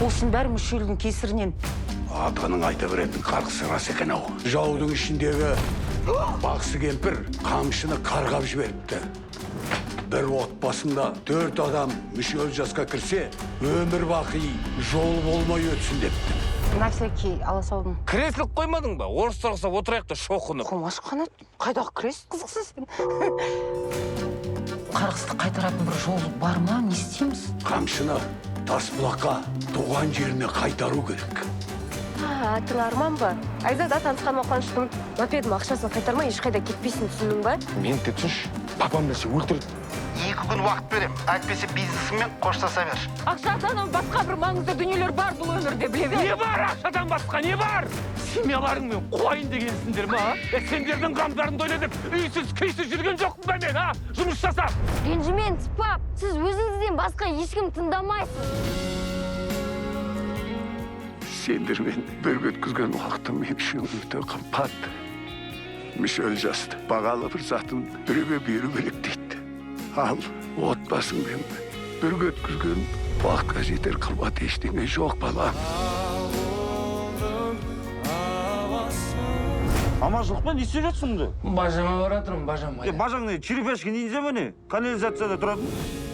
Осының бәрі Мүшелдің кесірінен. Атаның айта беретін қарғысы рас екен ау. Жаудың ішіндегі бақсы кемпір қамшыны қарғап жіберіпті. Бір отбасында төрт адам мүшел жасқа кірсе, өмір бақи жол болмай өтсін депті. На всякий ала салдым. Кресло қоймадың ба? Орыстар ұқсап отырайық та шоқынып. Қомаш, Қанат, қайдағы кресло? Қызықсың сен. Қарғысты қайтаратын бір жол бар ма? Не істейміз? Қамшыны Тасбұлаққа, туған жеріне қайтару керек. Атың Арман ба? Айзада, танысқаныма қуаныштымын. Мопедім ақшасын қайтармай, ешқайда кетпейсің, түсіндің ба? Мені де түсінші, папам білсе, өлтіреді. 2 күн уақыт берем, әйтпесе бизнесіңмен қоштаса бер. Ақшадан басқа бір маңызды дүниелер бар бұл өмірде, біле бер. Не бар ақшадан басқа, не бар? Семьяларыңмен қуайын дегенсіңдер ма, а? Е, сендердің қамдарыңды ойла деп үйсіз күйсіз жүрген жоқпын ба мен, а? Жұмыс жасап. Ренжімеңіз, пап. Сіз өзіңізден басқа ешкім тыңдамайсыз. Сендермен бірге өткізген уақытым мен үшін өте қымбат. Мүшел жасты бағалы бір затын біреуге беру керек дейді. Ал отбасыңмен бірге өткізген уақытқа жетер қымбат ештеңе жоқ, балам. Аманшылық па? Не істеп жатсың мұнда? Бажама баратырмын, бажама. Е, бажаң не, черепашка ниндзя ма, не? Канализацияда тұратын.